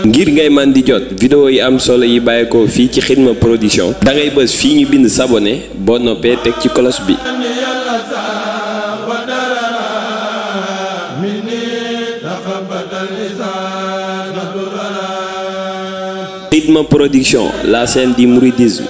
ngir ngay man di jot vidéo yi am solo yi bàyyeekoo fii ci Xidma Production da ngay bës fii ñu bind s'abonner boo noppee teg ci cloche bi. Xidma Production, la scène du mouridisme.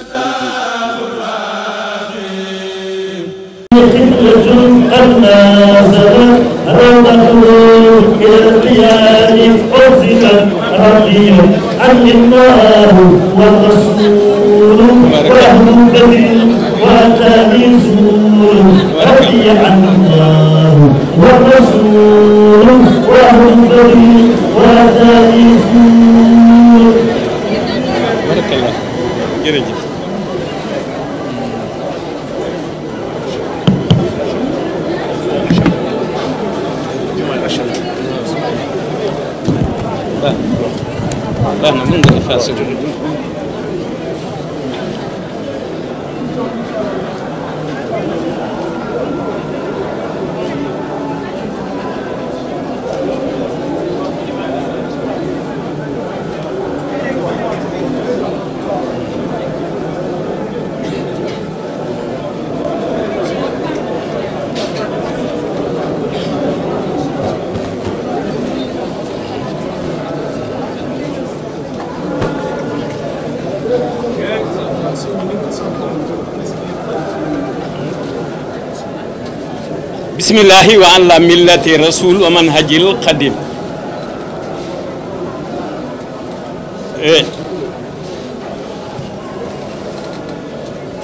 bismillahi wa ala millati rasul wa manhajil qadim.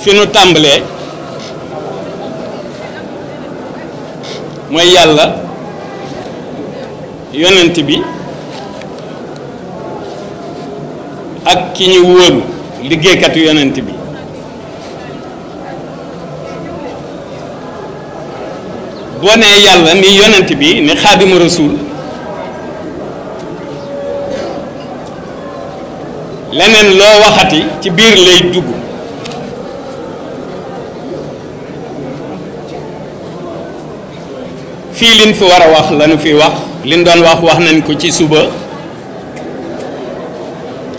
fi nu tàmbalee mooy yàlla yonent bi ak ki ñu wóolu liggéeykatu yonent bi boo nee yàlla ni yonent bi ni xaadimu rasul leneen loo waxati ci biir lay dugg fii liñ fi war a wax lañu fi wax liñ doon wax nañ ko ci suba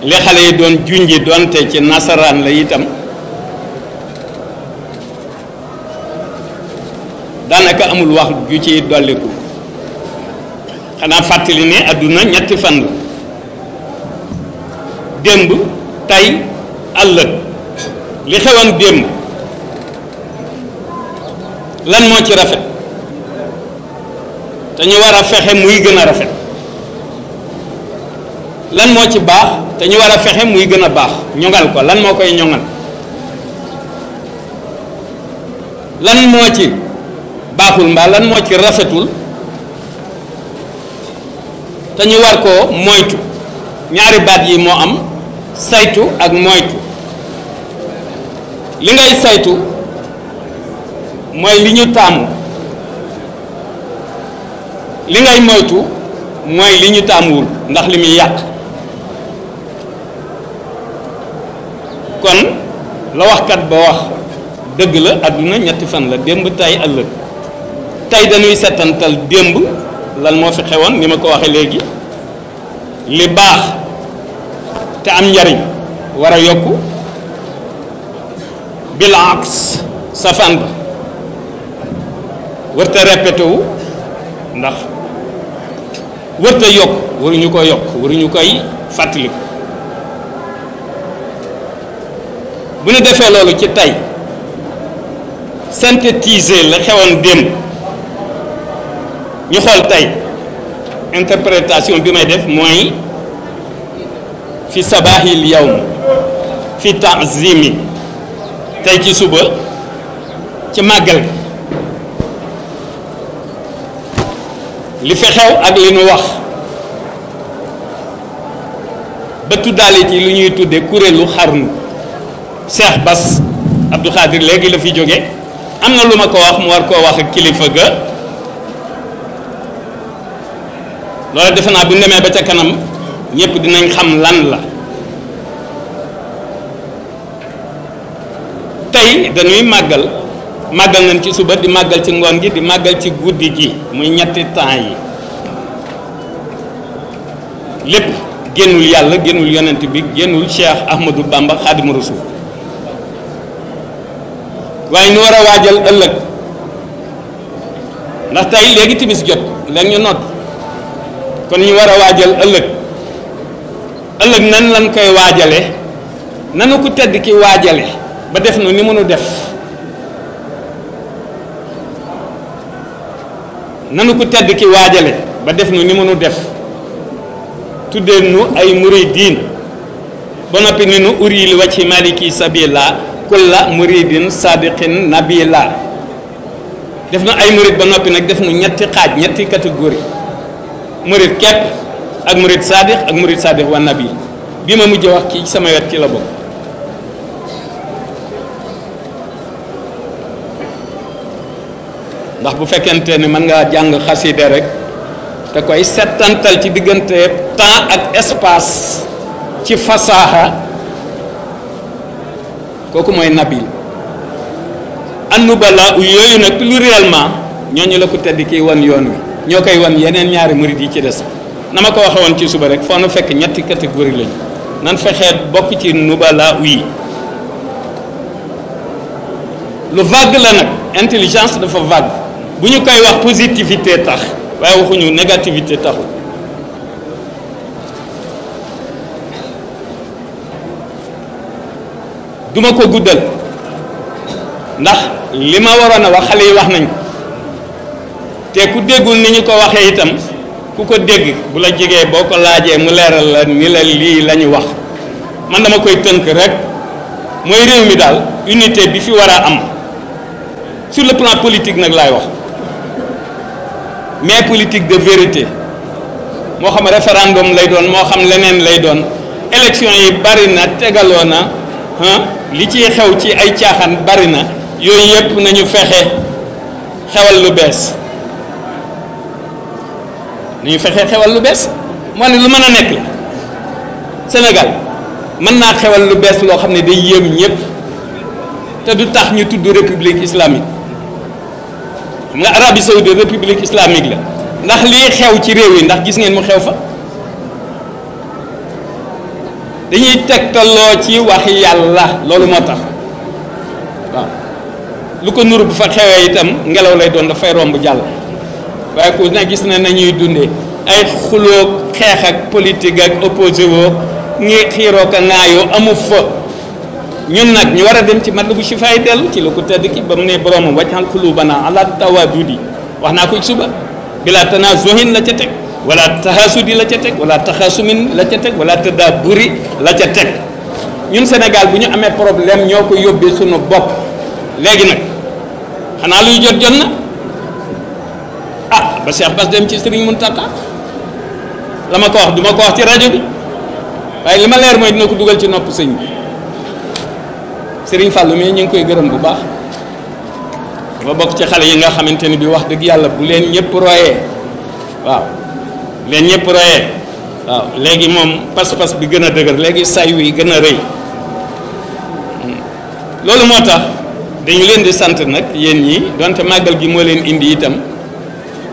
li xale yi doon junji doonte ci nasaraan la itam daanaka amul wax ju ci dolliku xanaa fàttali ne àdduna ñetti fan la démb tey ëllëg li xewoon démb lan moo ci rafet te ñu war a fexe muy gën a rafet lan moo ci baax te ñu war a fexe muy gën a baax ñoŋal ko lan moo koy ñoŋal lan moo ci baaxul mbaa lan moo ci rafetul te ñu war koo moytu ñaari baat yi moo am saytu ak moytu li ngay saytu mooy li ñu taamu li ngay moytu mooy li ñu taamuwul ndax li muy yàq kon la waxkat ba wax dëgg la àdduna ñetti fan la démb tey ëllëg tey dañuy setantal démb lan moo fi xewoon ni ma ko waxee léegi li baax te am njariñ war a yokku bilans safaan ba wërta répété wu ndax wërta yokk waruñu ko yokk waruñu koy fàttaliku bu ñu defee loolu ci tey synthétiser la xewoon démb ñu xool tey interprétation bi may def mooy fi sabahil yawm fi ta'zimi tey ci suba ci màggal li fi xew ak li nu wax ba tuddaale ci lu ñuy tudde kuréelu xarnu Cheikh Bass Abdou Khadir léegi la fi jóge am na lu ma ko wax mu war koo wax ak kilifa ga loolu defe naa bu ñu demee ba ca kanam ñëpp dinañ xam lan la tey dañuy màggal màggal nañ ci suba di màggal ci ngoon gi di màggal ci guddi gi muy ñetti temps yi lépp génnul yàlla génnul yonent bi génnul Cheikh Ahmadou Bamba Xaadimu Rasuul waaye ñu war a waajal ëllëg ndax tey léegi timis jot léegi ñu nodd kon ñu war a waajal ëllëg ëllëg nan lan koy waajale nanu ko tedd ki waajale ba def nu ni mënu def nanu ko tedd ki waajale ba def nu ni mënu def tuddee nu ay muridiin ba noppi ni nu uri li wacci maliki sabila kulla muridin sadiqin nabila def na ay murid ba noppi nag def nu ñetti xaaj ñetti catégorie murid kepp ak murid sadiq ak murid sadiq wa nabi bi ma mujj wax ci sama wet ci la bokk ndax bu fekkente ni mën ngaa jàng xaside rek te koy settantal ci diggante temps ak espace ci fasaaxa kooku mooy nabil annubala yooyu nag pluriellement ñooñu la ko tedd kii wan yoon wi ñoo koy wan yeneen ñaari murid yi ci des na ma ko waxe woon ci suba rek foo nu fekk ñetti catégorie lañu nan fexee bokk ci nubala yi lu vague la nag intelligence dafa vague bu ñu koy wax positivité tax waaye waxuñu négativité taxul duma ko guddal ndax li ma waroon a wax xale yi wax nañ ko te ku déggul ni ñu ko waxee itam ku ko dégg bu la jegee boo ko laajee mu leeral la ni la lii la ñu wax man dama koy tënk rek mooy réew mi daal unité bi fi war a am sur le plan politique nag laay wax mais politique de vérité moo xam référendum lay doon moo xam leneen lay doon élection yi bari na tegaloo na li ciy xew ci ay caaxaan bari na yooyu yëpp nañu fexe xewal lu bees nañu fexe xewal lu bees moo ne lu mën a nekk la Sénégal mën naa xewal lu bees loo xam ne day yéem ñëpp te du tax ñu tudd république islamique xam nga Arabie Saoudite république islamique la ndax lii xew ci réew yi ndax gis ngeen mu xew fa dañuy tegtaloo ci wax yàlla loolu moo tax waaw lu ko nuru bu fa xewee itam ngelaw lay doon dafay romb jàll waaye ku ne gis na nañuy dundee ay xuloo xeex ak politique ak opposé woo ngi xiiroo ka naayoo amu fa ñun nag ñu war a dem ci mat bu shifaay dellu ci la ko tedd ki ba mu ne boroomam wajjal qulubana ala tawadudi wax naa ko ci suba bila tanazuhin la ca teg wala tahasudi la ca teg wala taxasumin la ca teg wala tadaburi la ca teg ñun Sénégal bu ñu amee problème ñoo ko yóbbee sunu bopp léegi nag xanaa luy jot na ah ba Cheikh Bass dem ci Serigne Mountakha la ma ko wax du ma ko wax ci rajo bi waaye li ma leer mooy dina ko dugal ci nopp sëñ bi Serigne Fallou mi ñu ngi koy gërëm bu baax dafa bokk ci xale yi nga xamante ni bi wax dëgg yàlla bu leen ñëpp royee waaw leen ñëpp royee waaw léegi moom pas-pas bi gën a dëgër léegi say wi gën a rëy loolu moo tax dañu leen di sant nag yéen ñi donte màggal gi moo leen indi itam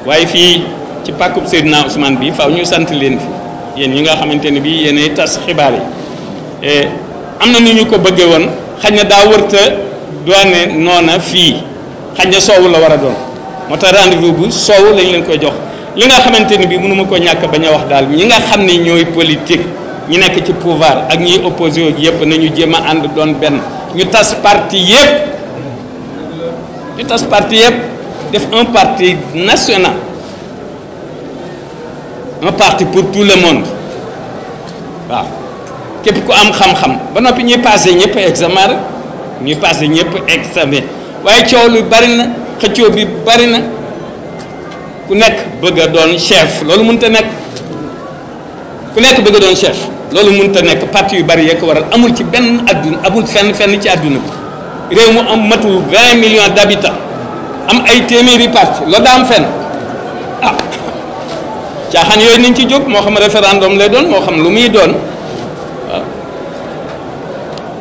waaye fii ci pàkkub Seydina Ousmane bi faaw ñu sant leen fi yéen ñi nga xamante ne bi yéenay tas xibaar yi am na nu ñu ko bëggee woon xañ na daa wërta doone noona fii xañ na soowu la war a doon moo tax rendez-vous bu soowu lañ leen koy jox li nga xamante ni bi mënuma ko ñàkk bañ a wax daal ñi nga xam ne ñooy politique ñi nekk ci pouvoir ak ñiy opposé wu yëpp nañu jéem a ànd doon benn ñu tas parti yëpp def un parti national un parti pour tout le monde waaw képp ku am xam-xam ba noppi ñuy passé ñëpp examen rek ñuy passé ñëpp examen waaye coow lu bari na xëccoo bi bari na ku nekk bëgg a doon chef loolu mënut a nekk ku nekk bëgg a doon chef loolu mënut a nekk parti yu bari yee ko waral amul ci benn adduna amul fenn ci adduna bi réew mu am matul 20 millions d'habitants am ay téeméeri parti loolu daa am fenn ah caaxaan yooyu nañ ci jóg moo xam référendum lay doon moo xam lu muy doon waaw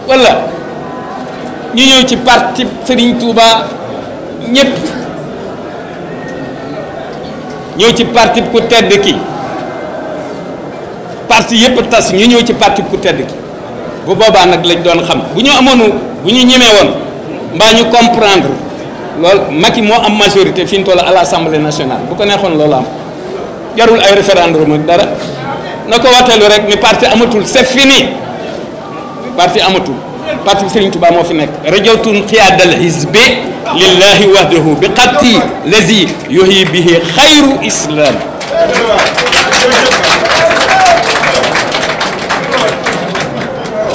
wala ñu ñëw ci parti Serigne Touba ñëpp ñëw ci parti ku tedd ki parti yëpp tas ñu ñëw ci parti ku tedd ki bu boobaa nag lañ doon xam bu ñu ñemee woon mbaa ñu comprendre loolu Macky moo am majorité fi ñu toll à l'Assemblée nationale bu ko neexoon loolu am jarul ay référendum ak dara na ko wateelu rek ni parti amatul c'est fini parti amatul parti bi Serigne Touba moo fi nekk rajawtun qiyaadal hizbi lillahi wahdahu bi qatti lazi yuhyi bihi xayru islam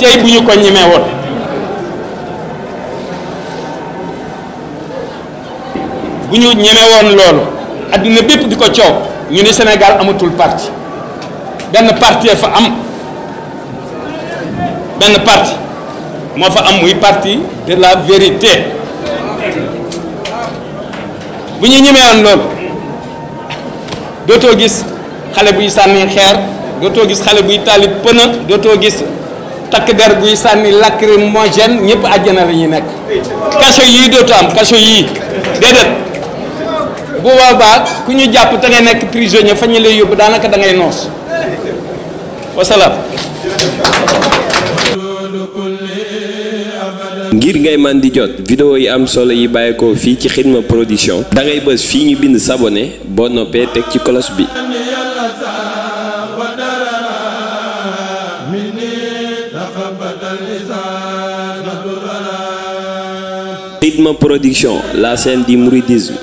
tey bu ñu ko ñemee woon bu ñu ñemee woon loolu adduna bépp di ko coow ñu ni Sénégal amatul parti benn parti fa am benn parti moo fa am muy parti de la vérité bu ñu ñemee woon loolu dootoo gis xale buy sànni xeer dootoo gis xale buy taali pëna dootoo gis takk der buy sànni lacrymogène ñëpp àjjana la ñuy nekk kaso yii dootu am kaso yii déedéet bu boobaa ku ñu jàpp te ngay nekk prisonnier fa ñu lay yóbbu daanaka da ngay noos wasalaam. ngir ngay man di jot vidéo yi am solo yi bàyyeekoo fii ci Xidma Production da ngay bës fii ñu bind s'abonner boo noppee teg ci cloche bi. Xidma Production, la scène du mouridisme.